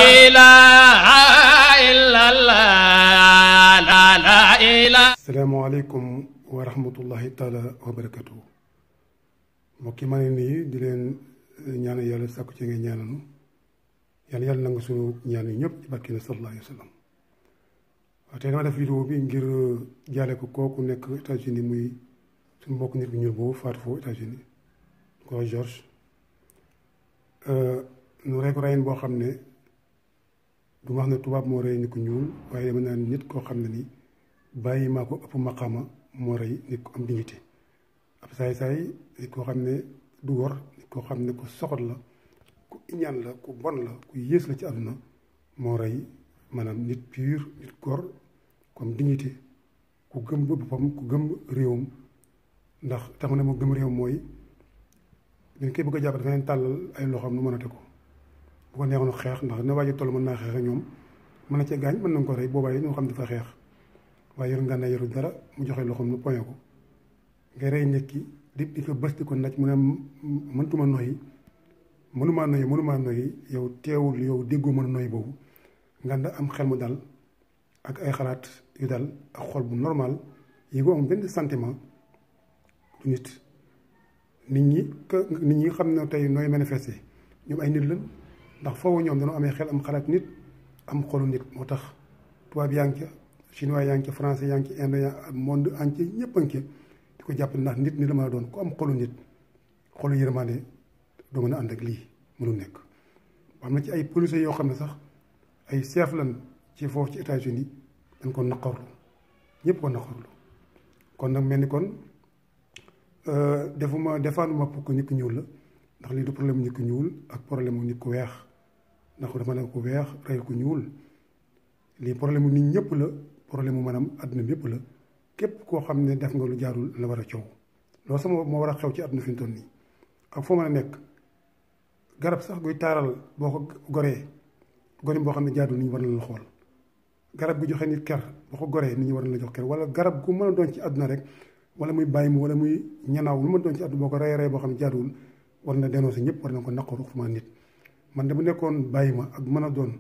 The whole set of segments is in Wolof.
ilaha illallah la ilaha. Asalaamaaleykum wa rahmatullahi taala wa barakatuh. mbokk yi maa ngi nii di leen ñaanal yàlla sàkku ci ngeen ñaanal yàlla nangu suñu ñaan yi ñëpp ci barke na sallallahu alayhi wa sallam. waaw tey dama def vidéo bi ngir jaale ko kooku nekk États-Unis muy suñu mbokk nit ku ñuul boobu faatu foofu États-Unis ko George nu rey ko reyin boo xam ne du ma wax ne tubaab moo rey nit ku ñuul waaye dama naan nit koo xam ne ni bàyyi maa ko ëpp maqaama moo rey nit ku am dignité ab saay-saay nit koo xam ne du wor nit koo xam ne ku soxot la ku iñaan la ku bon la ku yées la ci àdduna moo rey maanaam nit pur nit góor comme dignité ku gëm boppam ku gëm réewam ndax tax mu ne moo gëm réewam mooy dañ koy bëgg a jàpp dafa leen tàllal ay loxoom nu mën a te ko bu ko neexoon xeex ndax na waaji toll mën naa xeex ak ñoom mën na cee gaañ mën nañ ko rey boobaa yi ñoo xam dafa xeex waaye yor nga ne yoru dara mu joxe loxoom nu poñe ko ngay rey nit ki di ko bës di ko naj mu ne mënutuma noyyi mënumaa noyyi yow teewul yow déggoo mën a noyyi boobu nga da am xel mu dal ak ay xalaat yu dal ak xol bu normal yi nga am benn sentiment du nit ñi xam ne tey nooy manifester ñoom ay nit lañ ndax foofu ñoom dañoo amee xel am xalaat nit am xolu nit moo tax tubaab yaa ngi ca chinois yaa ngi ca français yaa ngi ca inde monde entier ñëpp a ngi ca di ko jàppale ndax nit ni la mën a doon ku am xolu nit xolu yërmande doo mën a ànd ak lii mënul nekk. am na ci ay policiers yoo xam ne sax ay chef lan ci foofu ci États-Unis dañ ko naqarlu ñëpp ko naqarlu kon nag mel ni kon defaanuma pour que nit ku ñuul la ndax lii du problème nit ku ñuul ak problème mu nit ku weex ndax dafa nekk ku weex rey ku ñuul lii problème mu nit ñëpp la problème mu maanaam àdduna bi yëpp la képp koo xam ne def nga lu jaarul la war a coow loolu sama moo war a xew ci àdduna fi mu toll nii ak foo mën a nekk garab sax guy taaral boo ko goree gone boo xam ne jaarul nit ñi war na la xool garab gu joxe nit ker boo ko goree nit ñi war na la jox ker wala garab gu mën a doon ci àdduna rek wala muy bàyyi mu wala muy ñanaaw lu mën a doon ci àdduna boo ko rey boo xam ne jaarul war na dénoncé ñëpp war na ko naqaru fu ma nit man de bu nekkoon bàyyi ma ak mën a doon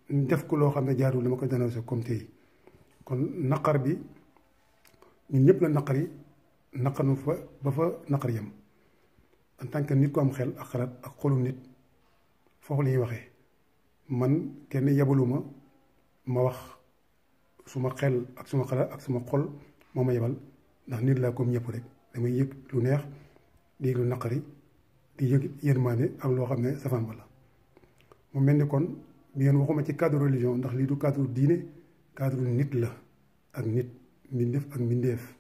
def ko loo xam ne jaarul dama ko dénoncé comme tey kon naqar bi ñun ñëpp la naqar yi naqar nu fa ba fa naqar yem en tant que nit ko am xel ak xalaat ak xolu nit foofu la ñuy waxee man kenn yebaluma ma wax suma xel ak suma xalaat ak suma xol moo ma yebal ndax nit laa comme ñëpp rek damay yëg lu neex di yëg lu naqari di yëg yërmande ak loo xam ne safaan ba la mu mel ni kon bi ngeen waxuma ci cadre religion ndax lii du cadre diine cadre nit la ak nit mbindeef ak mbindeef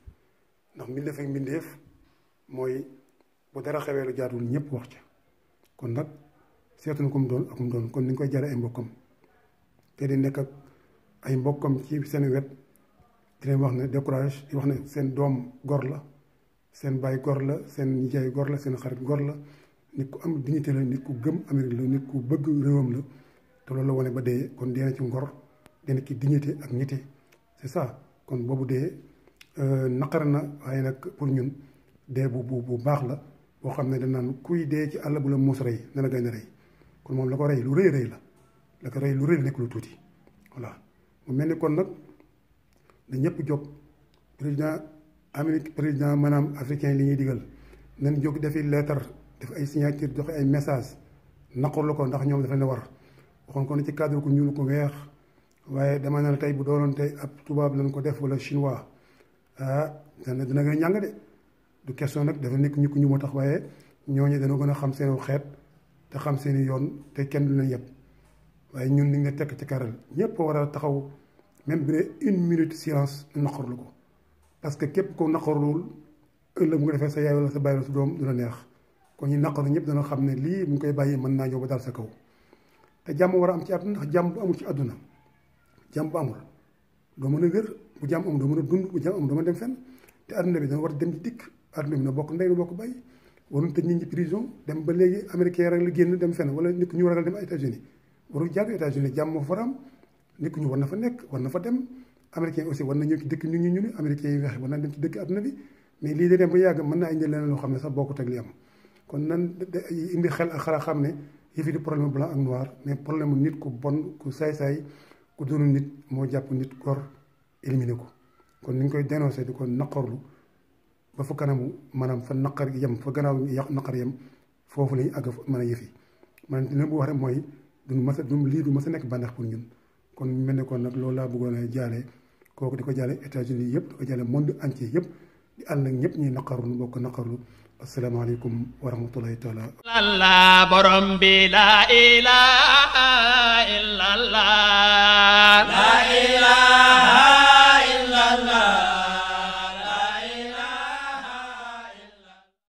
ndax mbindeef ak mbindeef mooy bu dara xewee lu jaarul ñëpp wax ca kon nag seetuñu ko mu doon ak mu doon kon ni ñu koy jare ay mbokkam te di nekk ak ay mbokkam ci seen wet di leen wax ne décourage di wax ne seen doom gor la seen baay gor la seen nijaay gor la seen xarit gor la nit ku am dignité la nit ku gëm Amérique la nit ku bëgg réewam la te loolu la wane ba dee kon dee na ci ngor dee na ci dignité ak nité c'est ça kon boobu dee naqar na waaye nag pour ñun dee bu baax la boo xam ne danaan kuy dee ci àll bu la muus rey na la gën a rey kon moom la ko rey lu rëy rëy la ko rey lu rëy nekk lu tuuti voilà mu mel ni kon nag da ñëpp jóg président Amérique président maanaam africain li ñuy digal nañ jóg defi lettre def ay signature joxe ay message naqar la ko ndax ñoom dafa ne war waxoon ko ne ci cadre ku ñuul ko weex waaye dama ne la tey bu doonoon tey ab tubaab lañ ko def wala chinois dina gën a ñàng de du question nag dafa nekk ñu ko ñu moo tax waaye ñooñu dana gën a xam seen xeet te xam seen i yoon te kenn du leen yëpp waaye ñun ni nga tekk ci karal ñëpp war a taxaw même bi ne 1 minute silence naqarlu ko parce que képp ko naqarluwul ëllëg mu nga defee sa yaay wala sa bàyyi wala sa doom du la neex kon ñu naqaru ñëpp dana xam ne lii mu ngi koy bàyyi mën naa ñëw ba daal sa kaw te jàmm war a am ci àdduna ndax jàmm bu amul ci àdduna jàmm bu amul doo mën a wér bu jàmm amul doo mën a dund bu jàmm amul doo mën a dem fenn te àdduna bi dana war a dem ci dikk àdduna bi na bokk ndey na bokk bàyyi waruñ tëj nit ñi prison dem ba léegi américain rek la génn dem fenn wala nit ñu ragal dem États-Unis waru jàgg États-Unis jàmm moo fa am nit ku ñu war na fa nekk war na fa dem américain aussi war na ñëw ci dëkk ñu ne américain yi weex war na dem ci dëkk àdduna bi mais lii de dem ba yàgg mën naa indi leneen loo xam ne sax bokkut ak li am kon nan indi xel ak xalaat xam ne yëf yi di problème blanc ak noir mais problème mu nit ku bon ku saay-saay ku doonu nit moo jàpp nit gor éliminé ko kon ni ñu koy dénoncé di ko naqarlu ba fa kanamu maanaam fa naqar yem fa gannaaw naqar yem foofu lañu àgg mën a yëf yi man li bu wax rek mooy lii du mas a nekk bànneex pour ñun kon mel ne kon nag loolu laa bëggoon a jaale kooku di ko jaale États-Unis yëpp di ko jaale monde entier yëpp di ànd ak ñëpp ñuy naqarlu nu bokk naqarlu asalaamaaleykum wa rahmatullahi taala la borom bi la ilaha